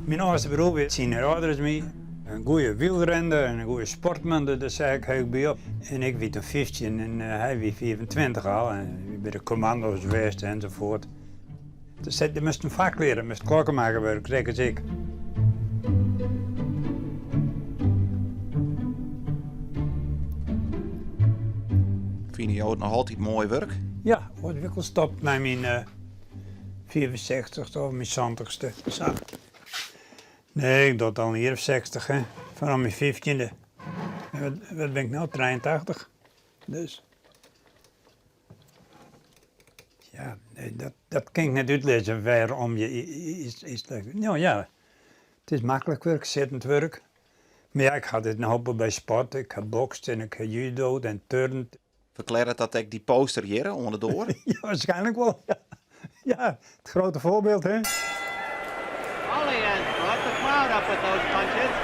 Myn âldste broer wie tsien jier âlder as my. In goede wielrenner en in goede sportman, dêr seach ik heech by op. En ik wie toen 15 en hy wie 25 al en wie by de kommando's west enzovoort. Toen sei er, moatst in fak leare, moatst klokkemakker wurde, krekt as ik. Fine jo it noch altyd moai wurk? Ja, oait bin ik al stopt nei myn 65ste of myn santichste. Sa. Nee, ik doch it al in jier of 60, hè. Fanôf myn fyftjinde. En wat bin ik no? 83. Dus. Ja, nee, dat kin ik net útlizze wêrom je iets. No ja, it is maklik wurk, sittend wurk. Mar ja, ik ha dit in hoop by sport. Ik ha bokst en ik ha judo'd en turnd. Ferklearret dat ek dy poster hjir oan de doar? Ja, waarschijnlijk wel. Ja. Ja, het grote voorbeeld, hè? Ollie has brought the crowd up with those punches.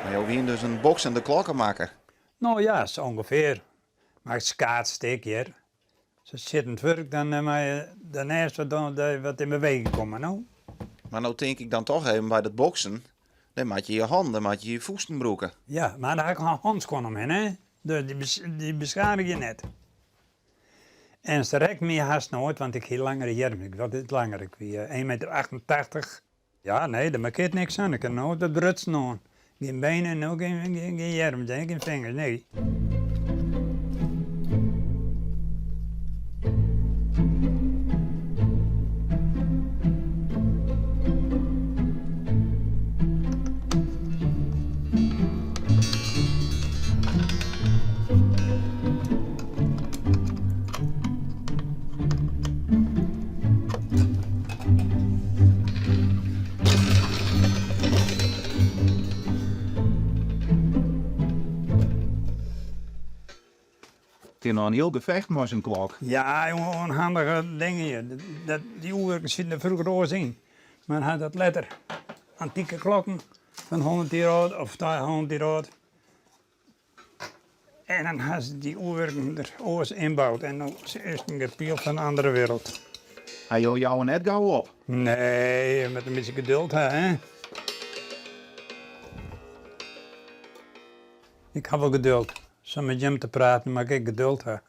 Mar jo wiene dus in boksende klokkemakker? No ja, sa ûngefear. Mar ik skaatste ek hear. Sa sittend wurk, dan moatte je dêrneist wat, wat yn beweging komme, no. Mar no tink ik dan toch even by dat boksen, dêr moatte je je hannen, dêr moatte je je fûsten brûke. Ja, mar dêr ha ik hânskuon omhinne, hè. Dus dy beskadigje je net. En se rekken my hast noait, want ik hie langere earms. Ik wie wat langer, ik wie 1 meter 88. Ja, nee, dêr makket niks oan. Ik ha noait wat brutsen oan. Gjin benen, no gjin earms, gjin fingers, nee. It is noch in hiel gefecht mei sa'n klok. Ja, jonge, ûnhandige dingen hjir. Dat, dy oerwurken sieten der froeger oars yn. Men hat dat letter. Antike klokken fan 100 jier âld of 200 jier âld. En dan ha se dy oerwurken der oars ynboud en dan is it in gepiel fan in andere wereld. Ha jo jouwe net gau op? Nee, je moatte in bytsje geduld ha, hè. Ik ha wol geduld. Sa met jim te praten moat ik ek geduld ha.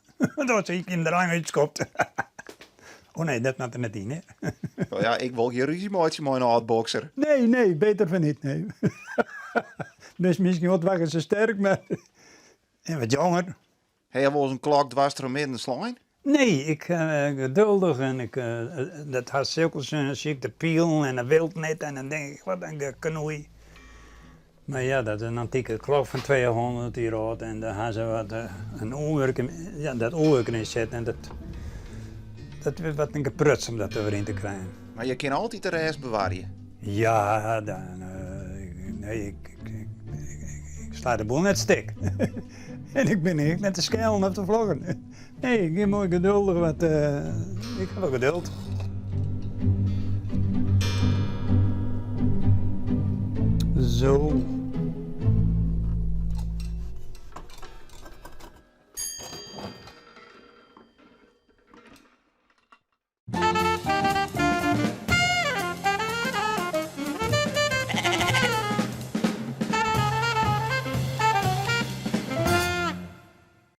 Dat ik jim der lang útskopt. Oh nee, dat moat der net yn, hè. No ja, ik wol gjin rúzje meitsje mei in âld bokser. Nee, nee, beter fan niet, nee. Bist miskien wol twa kear sa sterk, mar en wat jonger. Ha jo wolris in klok dwers troch midden slein? Nee, ik geduldich en ik, dat hat sulke sykte de pielen en dat wilt net en dan denk ik, wat in geknoei. Mar ja, dat is in antike klok fan 200 jier âld en dêr ha se wat in oerwurk, ja, dat oerwurk yn setten en dat, dat wurdt wat in gepruts om dat der wer yn te krijen. Mar je kinne altyd de rêst bewarje? Ja, dan, nee, ik, ik sla de boel net stik. En ik bin ek net te skellen of te vloggen. Nee, ik gean moai geduldich wat, ik ha wol geduld. Zo.